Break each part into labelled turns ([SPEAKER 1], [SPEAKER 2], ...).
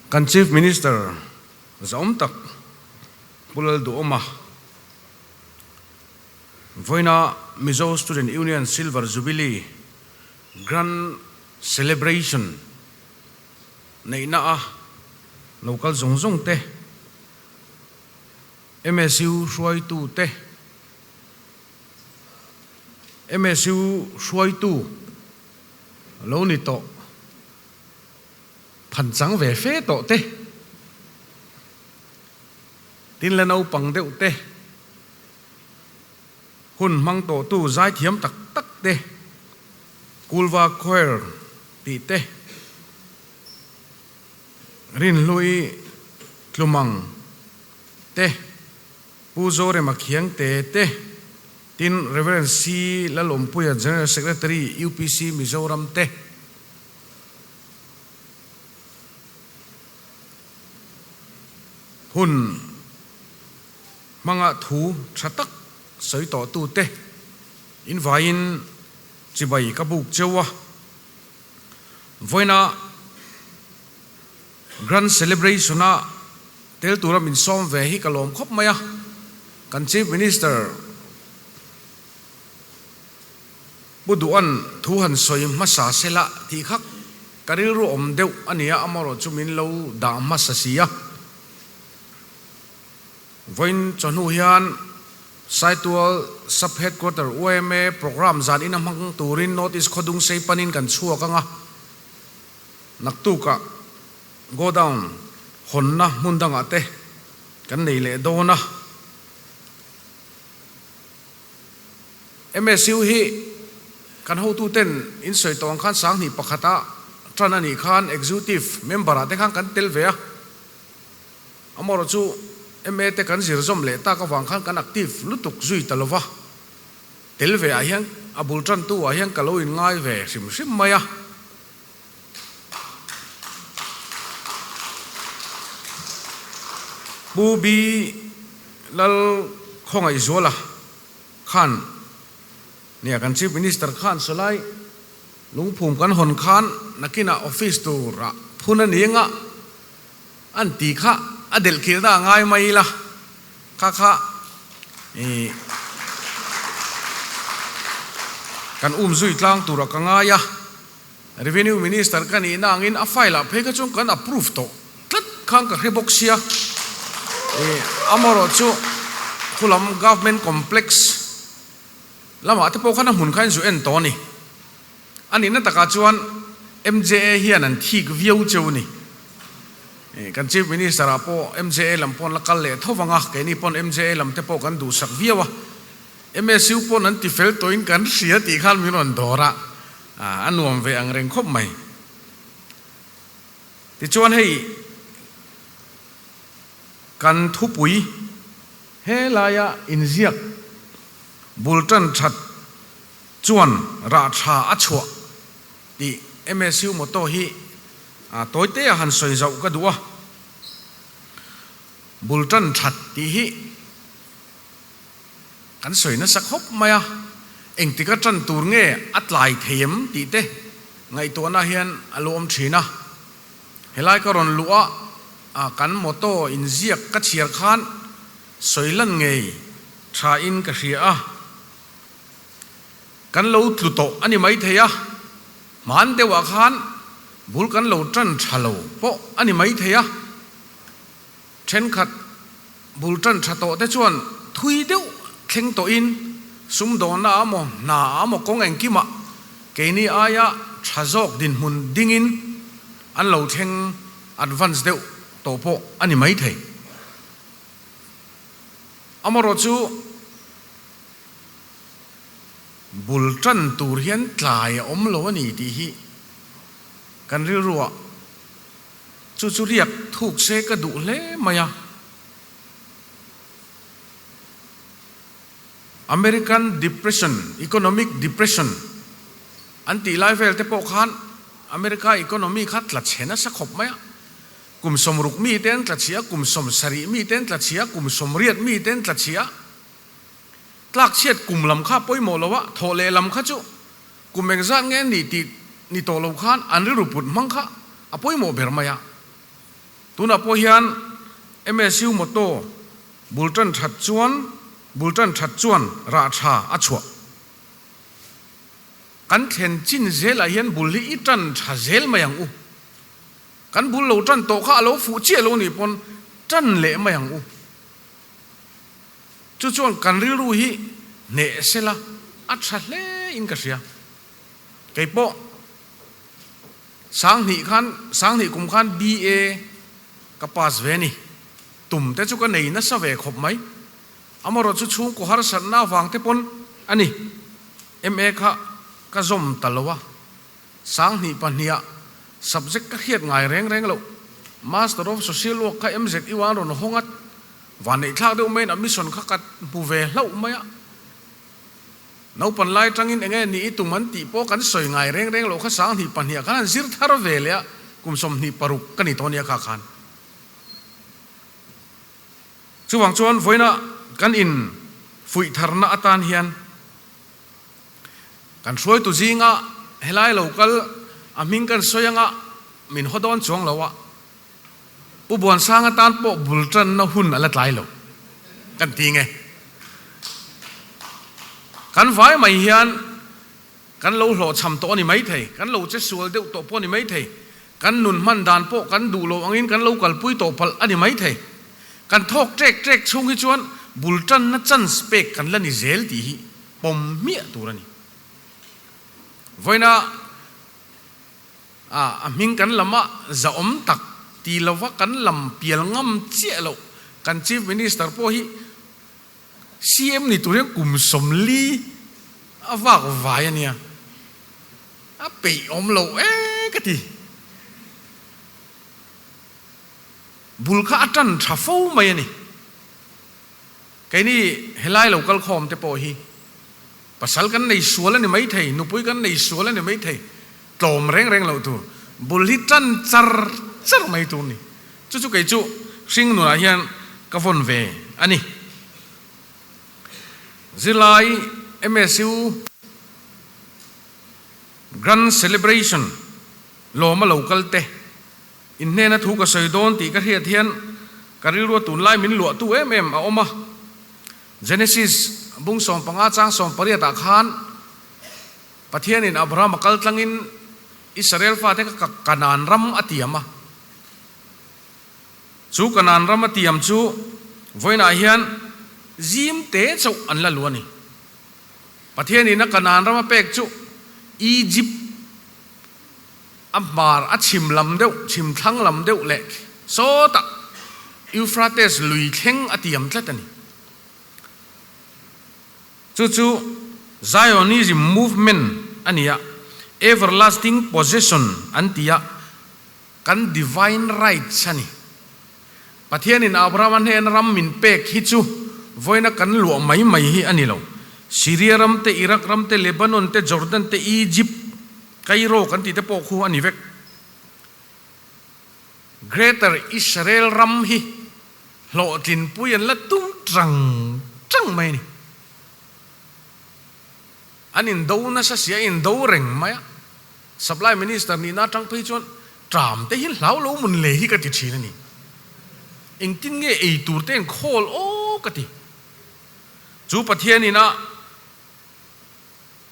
[SPEAKER 1] Kan Chief Minister zahawm tak Pu Lalduhawma vawiina Mizo Student Union Silver Jubilee Grand Celebration neihna a lo kal zawng zawng te, MSU hruaitu te, MSU hruaitu lo ni tawh phan chang ve fe tawh te, tin la naupang deuh te, hun hmang tawhtu zaithiam tak tak te, Kulva Choir tih te, Rinhlui Tlumang te, Pu Zorema Khiangte te, tin Rev. C. Lalawmpuia General Secretary UPC Mizoram te. Hun hmanga thu tha tak sawi tawhtute invaiin chibai ka buk cheu a. Vawiina Grand Celebration-a tel tura min sawm ve hi ka lawm khawp mai a, kan Chief Minister Pu Duhan thu han sawi hmasa sela tih kha ka rilru awm deuh a nia, amaherawh chu min lo dah hmasa si a. Vawiin chawhnu hian Saitual Sub Headquarter yma Programme zan ina hmang turin North East Khawdung sei panin kan chhuak ang a, naktukah Godown hawnna hmun dangah te kan nei leh dawn a. MSU hi kan hotuten in sawi tawh ang khan sanghnih pakhata tan a nih khan Executive Member ah te khan kan tel ve a. Amaherawh chu MA te kan zir zawm leh tak avang khan kan active lutuk zui ta lova, tel ve ah hian a bul tantu ah hian ka lo inngai ve hrim hrim mai a. Pu B Lal Khawngaihzuala khan nia kan Chief Minister khan sawlai lungphum kan hawn khan nakinah office turah phun a ni anga, An ti kha a delh kilhna a ngai mai ila, kha kha ih kan um zui tlang tura ka ngai a, Revenue Minister ka nihna angin a file ah phei kha chuan kan approve tawh tlat khan ka hre bawk sia, ih amaherawh chu khulam Government Complex lamah te pawh khan a hmun kha in zu en tawh a ni. A nihna takah chuan MJA hian an thik viau cheu ni. Kan Chief Minister ah pawh MJA lam pawn la kal leh tho vang a, keini pawn MJA lam te pawh kan duhsak viau a. MSU pawn an ti fel tawhin kan hria tih khan min rawn dawr a, a nuam ve ang reng khawp mai. Tichuan hei kan thupui helaia inziak bul tan that Chuan rah tha a chhuah tih MSU motto hi tawi te a han sawi zauh ka duh a, bul tan that tih hi kan sawi nasa khawp mai a, engtik a tan tur nge a tlai thei em tih te ngaihtuahna hian a lo awm thin a, helai ka rawn luh a kan motto inziak ka chhiar khan sawi lan ngei tha in ka hria a. Kan lo tlu tawh a ni maithei a, hman deuhah khan bul kan lo tan tha lo pawh a ni maithei a. Thenkhat bul tan tha tawh te chuan thui deuh thleng tawhin sumdawnna ah maw hna ah maw kawng engkimah keini aia tha zawk dinhmun dingin an lo thleng advance deuh tawh pawh a ni maithei. Amaherawh chu Bul tan tur hian tlai a awm lo a ni tih hi kan rilruah chu chu riak thuk se ka duh hle mai a. American Depression, Economic Depression an tih lai vel te pawh khan America economy kha tla chhe nasa khawp mai a. Kum 60 mi te an tla chhia, kum 70 mi te an tla chhia, kum 80 mi te an tla chhia. Tlak chhiat kum lam kha pawimawh lo a, thawh leh lam kha chu kum engzat nge ni tih ni tawh lo khan an rilru put hmang kha a pawimawh ber mai a. Tunah pawh hian MSU motto bul tan that chuan bul tan that chuan rah tha a chhuah. Kan thlen chin zelah hian bul hi i tan tha zel mai ang u. Kan bul lo tan tawh kha a lo fuh chiah lo nih pawn tan leh mai ang u. Chu chuan kan rilru hi hneh sela a tha hle in ka hria. Kei pawh Sanghnih khan Sanghnih kum khan BA ka pass ve a ni. Tum te chu ka nei nasa ve khawp mai. Amarawh chu chhungkaw harsatna avang te pawn a ni. MA kha ka zawm ta lo a. Sanghnih pahniha subject ka hriat ngai reng reng loh. Master of Social Work kha MZU a rawn hawng a, vanneihthlak deuh maiin admission kha ka hmu ve hlauh mai a. Naupan lai atangin enge ni i tum an tih pawh kan sawi ngai reng reng loh kha 2000 ah khan an zir thar ve leh a, kum 26 ka ni tawh nia kha khan. Chuvang chuan vawiina kan in fuih tharna atan hian kan hruaitu zinga helai lo kal a hming kan sawi anga min haw dawn chuang lo a, Pu Buansang atan pawh bul tanna hun a la tlai lo kan ti nge. Kan vai mai hian kan lo hlawhchham tawh a ni maithei, kan lo che sual deuh tawh pawh a ni maithei, kan nun hman dan pawh kan duh lo angin kan lo kalpui tawh palh a ni maithei. Kan thawk ṭek ṭek chhung hi chuan bul tanna chance pek kan la ni zel tih hi pawm hmiah tur a ni. Vawiina A, a hming kan lam a zahawm tak ti lova kan lam pial ngam chiah loh. Kan Chief Minister pawh hi CM ni tur hian kum 40 a vak vai a nia. A peih awm lo e ka ti. Bul kha a tan tha fo mai a ni. Keini helai lo kal khawm te pawh hi pasal kan nei sual a ni maithei, nupui kan nei sual a ni maithei, tlawm reng reng loh tur, bul hi tan char char mai tur ni. Chu chu kei chu hring nunah hian ka vawn ve a ni. Zirlai MSU Grand Celebration lawma lo kal te In hnena thu ka sawi dawn tih ka hriat hian ka rilrua tunlai min luahtu em em a awm a. Genesis bung 15 chang 18 ah khan Pathianin Abraham a kal tlangin Israel fate kha Kanaan ram a tiam a. Chu Kanaan ram a tiam chu vawiinah hian zim te chauh an la lu a ni. Pathianin a Kanaan ram a pek chu Egypt A hmar a chhim lam deuh, chhim thlang lam deuh leh sawtah Euphrates lui thleng a tiam tlat a ni. Chu chu Zionism movement a ni a, everlasting possession an ti a, kan divine rights a ni. Pathianin Abrahama hnena ram min pek hi chu vawiina kan luah mai mai hi a ni lo. Syria ram te, Iraq ram te, Lebanon te, Jordan te, Egypt, Cairo kan tih te pawh khu a ni vek. Greater Israel ram hi hlawhtlinpui an la tum tang tang mai a ni. An indo nasa si a indo reng mai a. Supply Minister nihna atang phei chuan tram te hi hlau lo mun le hi ka ti thin a ni. Engtin nge ei tur te an khawl aw ka ti. Chu Pathian ina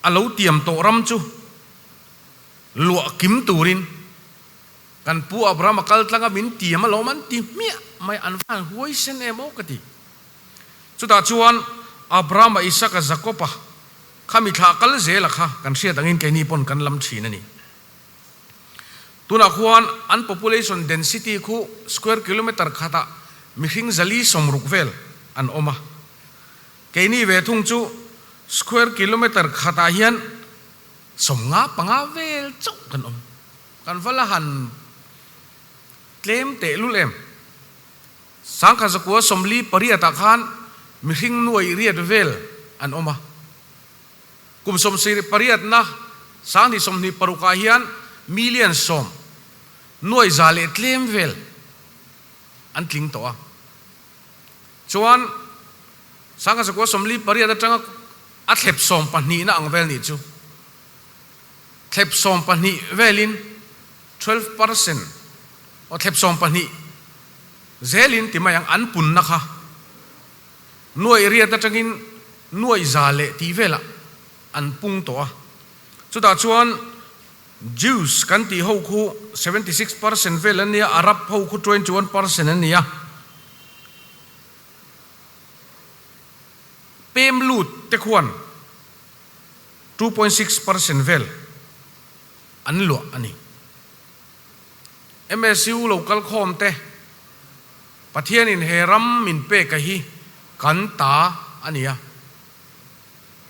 [SPEAKER 1] a lo tiam tawh ram chu luah kim turin kan pu Abraham a kal tlang a min tiam alawm an ti hmiah mai an van huaisen em aw ka ti. Chutah chuan Abraham-a Isaka Jakob-a kha mi thlah kal zela kha kan hriat angin keini pawn kan lam thin a ni. Tunah khuan an population density khu square kilometer khatah mihring 460 vel an awm a. Keini ve thung chu square kilometer khatah hian 55 vel chauh kan awm. Kan va la han tlem tehlul em? 1948 ah khan mihring nuai riat vel an awm a. Kum 78 na 2026 ah hian million sawm nuai za leh tlem vel an tling tawh a. Chuan 1948 atanga a thlep 12 na ang vel nih chu thlep 12 velin 12% aw thlep 12. Zelin ti mai ang an punna kha nuaih riat atangin nuaih za leh tih velah an pung tawh a. Chutah chuan Jews kan tih ho khu 76% vel an nia, Arab ho khu 21% an ni a. Pem lut te khuan 2.6% vel an luah a ni. MSU lo kal khawm te, Pathianin he ram min pek a hi kan ta a ni a.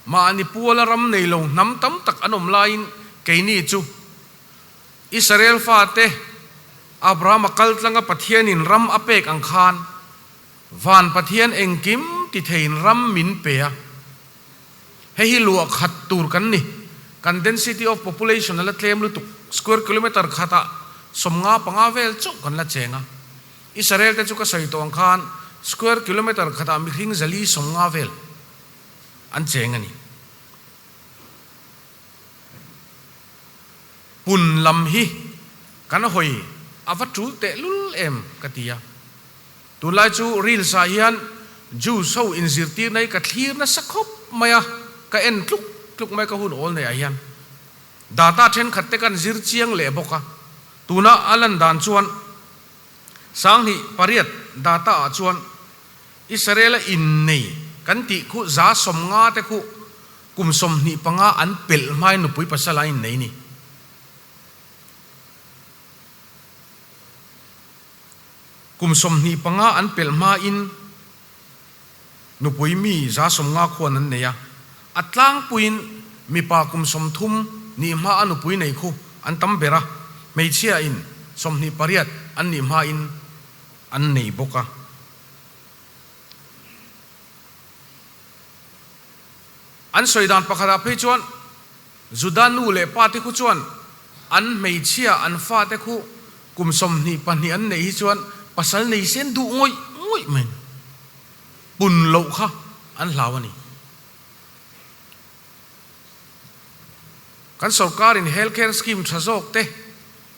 [SPEAKER 1] Mahni puala ram nei lo hnam tam tak an awm laiin keini chu Israel fate Abrahama kal tlanga Pathianin ram a pek ang khan van Pathian engkim ti theiin ram min pe a. Hei hi luah khat tur kan ni. Kan density of population a la tlem lutuk. Square kilometre khatah 55 vel chauh kan la cheng a. Israel te chu ka sawi tawh ang khan square kilometre khatah mihring 450 vel an cheng a ni. Pun lam hi kan hawi a va tul tehlul em ka ti a. Tunlai chu reels ah hian Jews ho inzirtirna hi ka thlir nasa khawp mai a, ka en tluk tluk mai ka hun awl nei ah hian. Data thenkhat te kan zir chiang leh bawk a, tuna a lan dan chuan 2008 data ah chuan Israel a innei kan tih khu 50% te khu kum 25 an pelh hmain nupui pasal a innei ni. Kum 25 an pelh hmain nupui mi 50% khuan an nei a, a tlangpuiin mipa kum 30 nih hma a nupui nei khu an tam ber a, hmeichhia in 28 an nih hmain an nei bawk a. An sawi dan pakhatah phei chuan Juda nu leh pa te khu chuan an hmeichhia an fate khu kum 22 an neih hi chuan pasal nei sen duh ngawih ngawih mai pun loh kha an hlau a ni. Kan sorkarin health care scheme tha zawk te,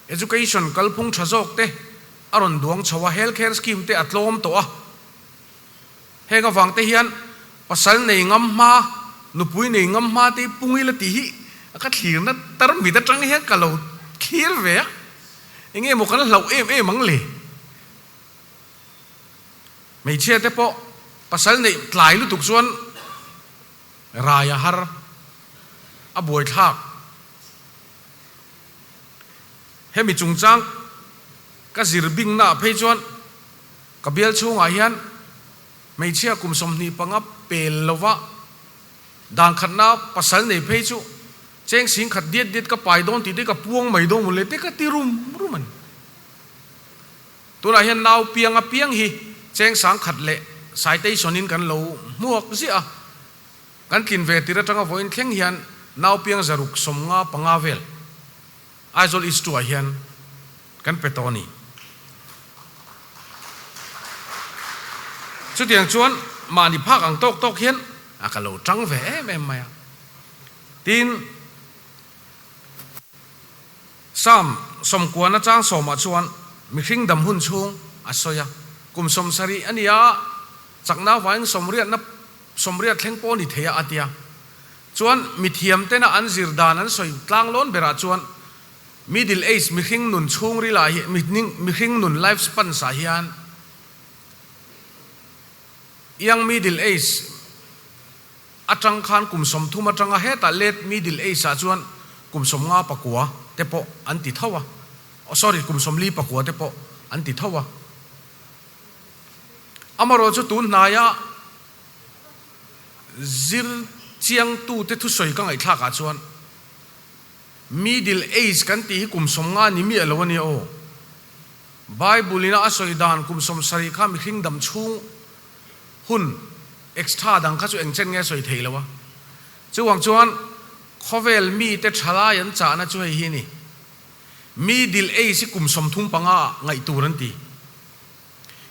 [SPEAKER 1] education kalphung tha zawk te a rawn duang chho a, health care scheme te a tlawm tawh a. Heng avang te hian pasal nei ngam hma, nupui nei ngam hma te hi pung ila tih hi ka thlirna tarmit atang hian ka lo thlir ve a, enge maw kan hlauh em em ang le? Hmeichhia te pawh pasal neih tlai lutuk chuan rai a har, a buaithlak. Hemi chungchang ka zir bingnaah phei chuan Ka bial chhungah hian hmeichhia kum 25 pel lova dan khatna pasal nei phei chu cheng sing khat diat diat ka pai dawn tih te ka puang mai dawn mawle te ka ti rum rum a ni. Tunah hian nau piang a piang hi cheng sang khat leh citation in kan lo hmuak ziah a, kan tlin ve tir atanga vawiin thleng hian nau piang 695 vel Aizawl East 2 ah hian kan pe tawh a ni. Chutiang chuan mahni phak ang tawk tawk hian a ka lo tang ve em em mai a. Tin, Psalm sawmkuana chang sawmah chuan mihring dam hun chhung a sawi a, kum 70 a ni a, chakna avangin sawmriatna sawmriat thleng pawh a ni thei a a ti a. Chuan mithiam tena an zir dan an sawi tlang lawn berah chuan Middle age mihring nun chhungril ah hi mihring nun life spans ah hian young middle age atang khan kum 30 atanga hetah late middle age ah chuan kum 59 te pawh an ti tho a, sorry kum 49 te pawh an ti tho a. Amarawh chu tun hnaia zir chiangtu te thusawi ka ngaihthlak ah chuan Middle age kan tih hi kum 50 ni miah lo a nia aw. Bible ina a sawi dan kum 70 kha mihring dam chhung hun extra dang kha chu eng chen nge a sawi thei lo a. Chuang chuan khawvel mite thalai an chahna chu hei hi a ni. Middle age hi kum 35 ah ngaih tur an ti.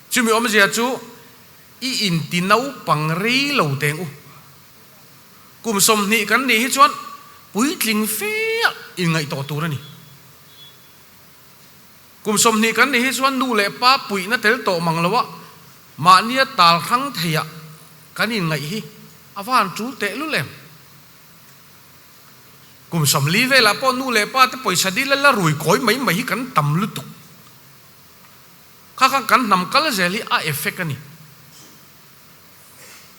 [SPEAKER 1] Chumi awmzia chu i inti naupang rei lo teng u. Kum 20 kan nih hi chuan puitling fe a inngaih tawh tur a ni. Kum 20 kan nih hi chuan nu leh pa puihna tel tawh mang lo a, mahnia tal hrang theiah kan inngaih hi a van tul tehlul em? Kum 40 velah pawh nu leh pa te pawisa dil a la rui kawi mai mai hi kan tam lutuk. Kha khan kan hnam kal zel hi a effect a ni.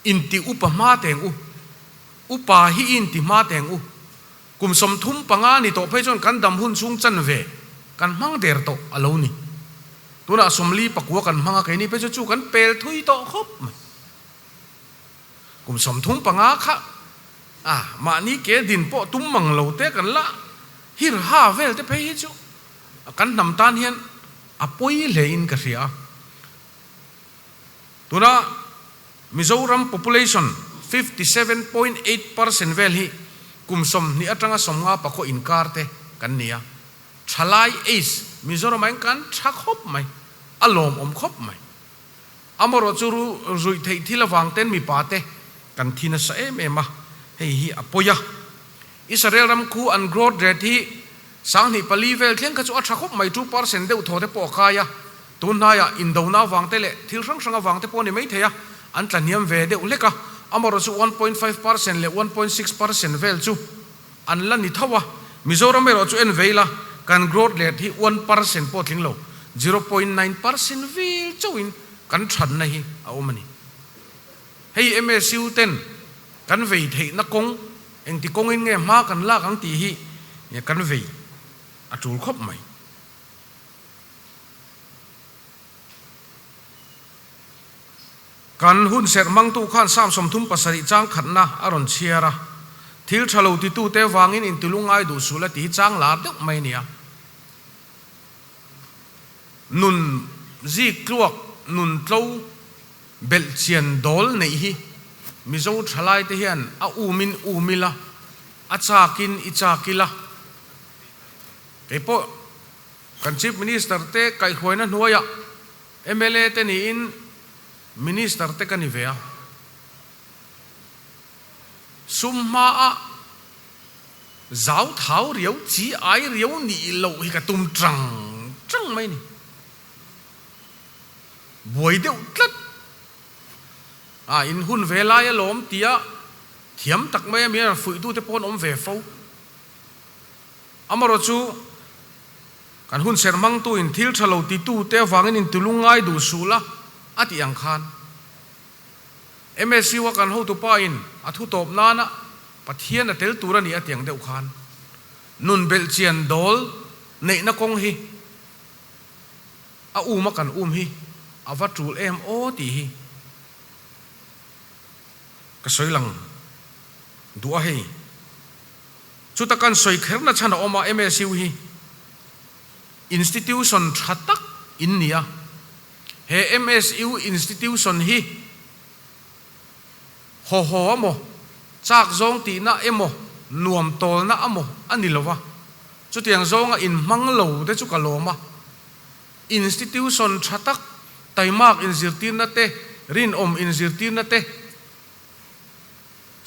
[SPEAKER 1] Inti upa hma teng u. Upa hi inti hma teng u. Kum 35 ni tawh phei chuan kan dam hun chhung chan ve kan hmang der tawh a lo ni. Tunah 49 kan hmang a, keini phei chu chu kan pel thui tawh khawp mai. Kum 35 kha a mahni ke din pawh tum mang lo te kan la hir ha vel te phei hi chu kan hnam tan hian a pawi hle in ka hria a. Tuna Mizoram population 57.8% vel hi kum 20 atanga 50 pakhaw inkar te kan ni a. Thalai age Mizoramah hian kan tha khawp mai, a lawmawm khawp mai. Amarawh chu ruih theih thil avang ten mipa te kan thi nasa em em a, hei hi a pawi a. Israel ram khu an growth rate hi 2004 vel thleng kha chu a tha khawp mai, 2% deuh thaw te pawh a kai a. Tun hnaiah indona avang te leh thil hrang hrang avang te pawh a ni maithei a, an tla hniam ve deuh hlek a, amarawh chu 1.5% leh 1.6% vel chu an la ni tho a. Mizoram erawh chu en ve ila, kan growth rate hi 1% pawh tling lo, 0.9% vel chauhin kan thatna hi a awm a ni. Hei MSU ten kan vei theihna kawng, engti kawngin nge hma kan lak ang tih hi kan vei a tul khawp mai. Kan hun serh hmangtu khan Psalm 37 chang khatna a rawn chhiar a, thil tha lo titute vangin intilu ngai duh suh la tih hi chang lar deuh mai a ni a. Nun zik tluak, nun tlo belh chian dawl neih hi Mizo thalaite hian a umin um ila, a chakin i chak ila. Keipawh kan Chief Minister te kaihhruaina hnuaiah MLA te niin Minister te ka ni ve a. Sum hmaa zau thau riau chi ai riau nih loh hi ka tum tang tang mai ni. Buai deuh tlat a in hun ve lai a lawm tia thiam tak mai a mi a fuihtute pawh an awm ve fo. Amarawh chu kan hun serh hmangtu in thil tha lo titu te avangin in tulung ngai duh suh la a tih ang khan MSU a kan hotu pa in a thu tawp nana Pathian a tel tur a ni a tiang deuh khan nun belh chian dawl neihna kawng hi a um a kan um hi a va tul em aw tih hi ka sawi lang duh a hei. Chuta kan sawi kherna chhan a awm a, MSU hi institution tha tak in ni a. He MSU institution hi haw haw emaw, chak zawng tihna emaw, nuam tawlna emaw a ni lo va. Chutiang zawnga inhmang lo te chu ka lawm a. Institution tha tak, taimak inzirtirna te, rinawm inzirtirna te,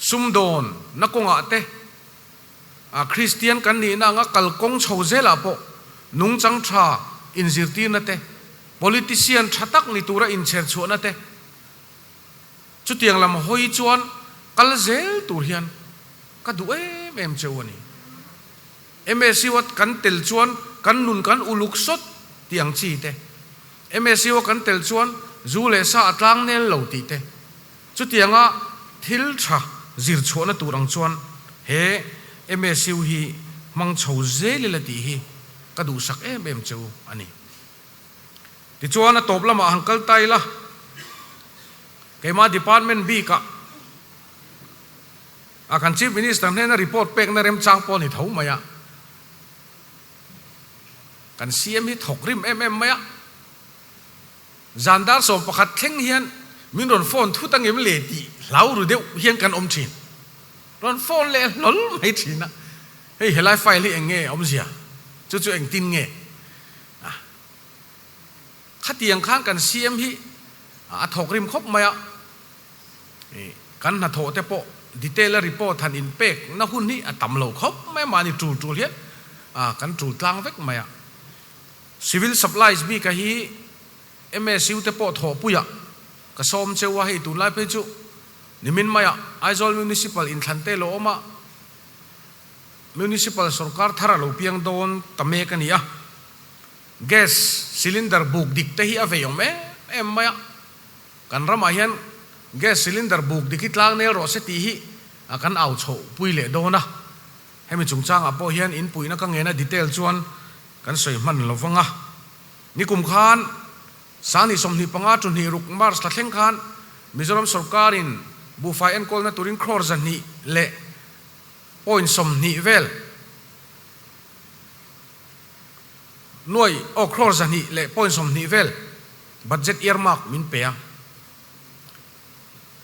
[SPEAKER 1] Sumdawn na kawngah te, a Kristian kan nihna anga kalkawng chho zelah pawh nungchang tha inzirtirna te, politician tha tak ni tura inchher chhuahna te, chutiang lam hawi chuan kal zel tur hian ka duh em em cheu a ni. MSU a kan tel chuan kan nun kan uluk sawt tih ang chi te, MSU a kan tel chuan zu leh sa a tlang nel lo tih te, Chutianga thil tha zir chhuahna tur ang chuan he MSU hi hmang chho zel ila tih hi ka duhsak em em cheu a ni. Tichuan a tawp lamah han kal ta ila, keimah department bikah a kan Chief Minister hnena report pekna remchang pawh a ni tho mai a, kan CM hi thawk rim em em mai a. Zan dar 11 thleng hian min rawn phone thut angem le tih hlau ru deuh hian kan awm thin. Rawn phone leh hlawl mai thin a, hei helai file hi eng nge awmzia, chu chu engtin nge? A, khatiang khan kan CM hi a thawk rim khawp mai a, kan hnathawh te pawh detail a report han inpek na hun hi a tam lo khawp mai a, mahni tul tul hian kan tul tlang vek mai a. Civil Supplies bika hi MSU te pawh thawhpuiah ka sawm cheu a, hei tunlai phei chu nimin maiah Aizawl Municipal inthlan te lo awm a, Municipal sorkar thar a lo piang dawn ta mek a ni a, Gas cylinder buk dik te hi a vei awm em em mai a, kan ramah hian gas cylinder buk dik hi tlang nel rawh se tih hi kan au chhoh pui leh dawn a, hemi chungchangah pawh hian inpuihna ka ngena detail chuan kan sawi hman lo vang a. Nikum khan Sangni 25 tuhnih ruk March thla thleng khan Mizoram sorkarin buhfai enkawlna turin crore 200 leh point 20 vel nuai aw crore 200 leh point 20 vel budget earmark min pe a.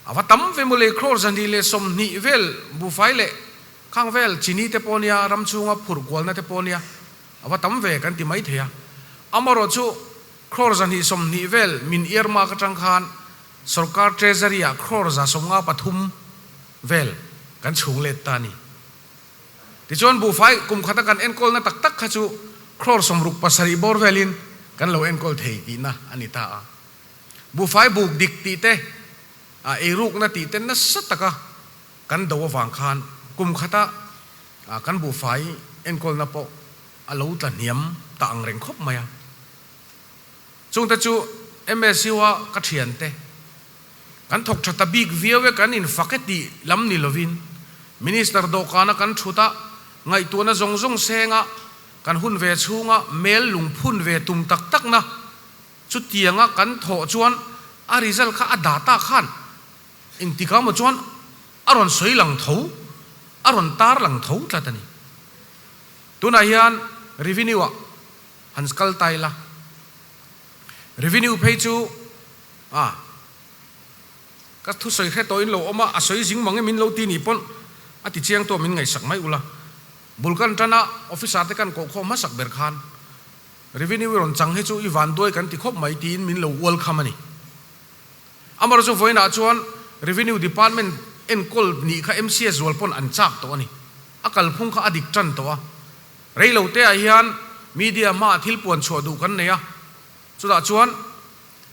[SPEAKER 1] A va tam ve mawle crore 220 vel buhfai leh khang vel chini te pawh nia ram chhunga phurh kualna te pawh nia a va tam ve kan ti mai thei a. Amarawh chu crore 120 vel min earmark atang khan sorkar treasury ah crore 153 vel kan chhung let ta a ni. Tichuan buhfai kum khata kan enkawlna tak tak kha chu crore 67 bawr velin kan lo enkawl thei tihna a ni ta a. Buhfai buk dik tih te, a eirukna tih te nasa taka kan do avang khan kum khata kan buhfai enkawlna pawh a lo tla hniam ta ang reng khawp mai a. Chungte chu MSU-a ka thiante kan thawk tha ta bik viau e kan infak e tih lam ni lovin Minister dawhkana kan thut a, ngaihtuahna zawng zawng senga kan hun ve chhunga mel lungphun ve tum tak takna Chutianga kan thawh chuan a result kha a data khan engtikah maw chuan a rawn sawi lang tho, a rawn tar lang tho tlat a ni. Tunah hian revenue ah han kal ta ila, revenue phei chu a ka thusawi hre tawhin lo awm a, a sawi zing mang em in lo ti nih pawn a ti chiang tawh min ngaihsak mai ula. Bul kan tana officer te kan kohkhawm hmasak ber khan Revenue i rawn chang hi chu i van duai kan ti khawp mai tiin min lo ual kham a ni. Amarawh chu vawiinah chuan Revenue Department enkawl nih kha MCS zual pawn an chak tawh a ni. A kalphung kha a dik tan tawh a. Rei lo te ah hian media hmaah thil puan chhuah duh kan nei a. Chutah chuan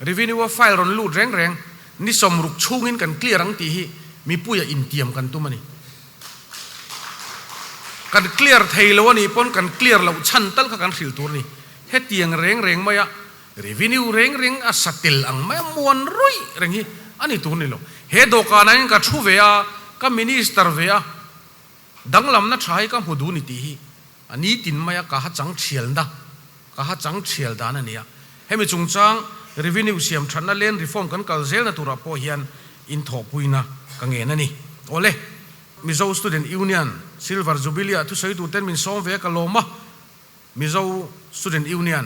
[SPEAKER 1] Revenue a file rawn lut reng reng ni 60 chhungin kan clear ang tih hi mipuia intiam kan tum a ni. Kan clear thei lo a nih pawn kan clear loh chhan tal kha kan hrilh tur a ni. Hetiang reng reng maia revenue reng reng a sa tel ang maia muan ruih reng hi a ni tur ni lo. He dawhkanah hian ka thu ve a, ka minister ve a, danglamna tha hi ka hmu duh ni tih hi a nitin maia ka ha chang thialna Ka ha chang thial dan a nia. Hemi chungchang Revenue siam thatna Land Reform kan kal zelna turah pawh hian inthawhpuina ka ngen a ni. Awle, Mizo Student Union Silver Jubilee ah thusawi turten min sawm ve a ka lawm a, Mizo Student Union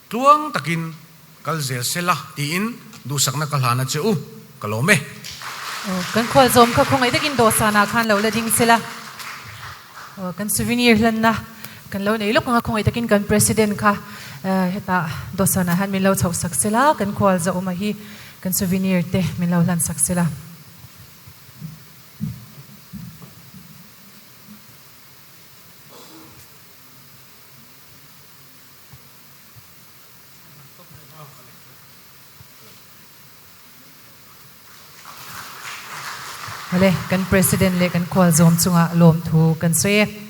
[SPEAKER 1] tluang takin kal zel sela tiin duhsakna ka hlan a che u, ka lawm e.
[SPEAKER 2] Kan khualzawm kha khawngaih takin dawhsanah khan lo la ding sela. Kan souvenir hlanna kan lo nei lawk ang a, khawngaih takin kan President kha hetah dawhsanah hian min lo chhoh sak sela, kan khualzawma hi kan souvenir te min lo hlan sak sela. Awle, kan President leh kan khualzawm chungah lawmthu kan sawi e.